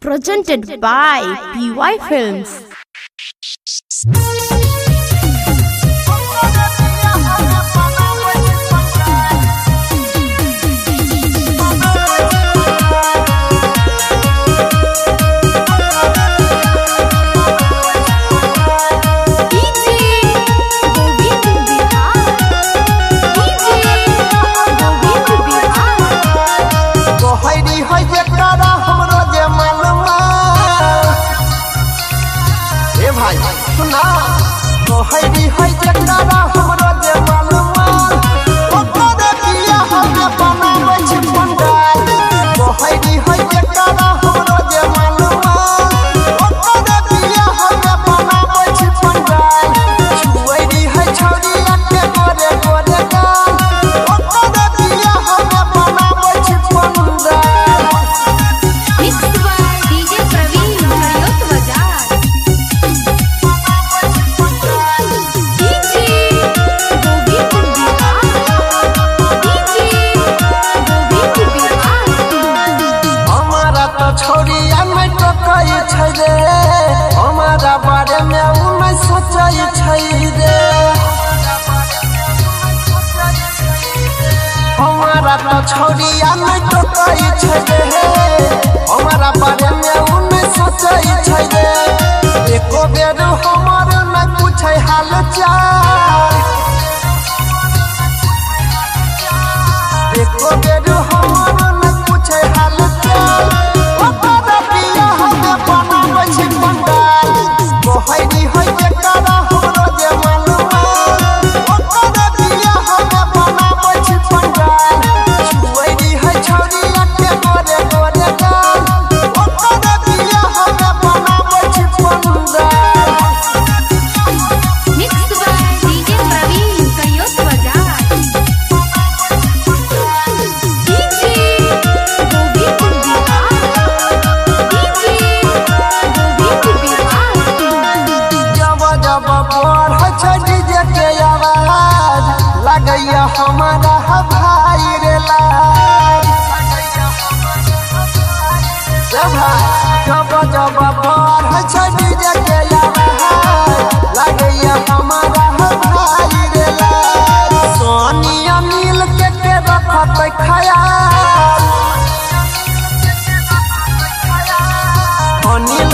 Presented by PY Films. DJ Govind Bihar, DJ Govind Bihar. कहरी है जेकरा हमरो जे मालूमा। ए भाई सुना, कहरी है जेकरा हमरो जे मालूमा, ओकर बिया हमे बनाबै छी पंडाल। कहरी है जेकरा हमरो जे मालूमा, ओकर बिया हमे बनाबै छी पंडाल। छुएरी है छौरिया के गोरे गोरे गाल, ओकर बिया हमे बनाबै छी pandal. Mixed by DJ Praveen Hariyot Bazaar. DJ Govind Bihar, DJ Govind Bihar. हमारा तो छोरिया में टोकै छै रे, हमारा बारे में उ नहीं सोचै छै रे। हमारा तो छोरिया में टोकै छै रे, हमारा बारे में उ नहीं सोचै छै रे। एको बेर हमर न पूछै हाल चाल, एको बेर हमर न पूछै हाल चाल। ओकर बिया हमे बनाबै छी पंडाल। कहरी है जेकरा हमरो जे मालूमा, ओकर बिया हमे बनाबै छी पंडाल। छुएरी है छौरिया के गोरे गोरे गाल, ओकर बिया हमे बनाबै छी pandal. Mixed by DJ Praveen Hariyot Bazaar. DJ Govind Bihar, DJ Govind Bihar. जब जब बढ़ छै डीजे के आवाज, लगैया हमारा भाई रे लाज। ए भाई, जब जब बढ़ छै डीजे के आवाज, लगैया हमारा भाई रे लाज। सोनिया मिल के रखत ख्याल, अनिल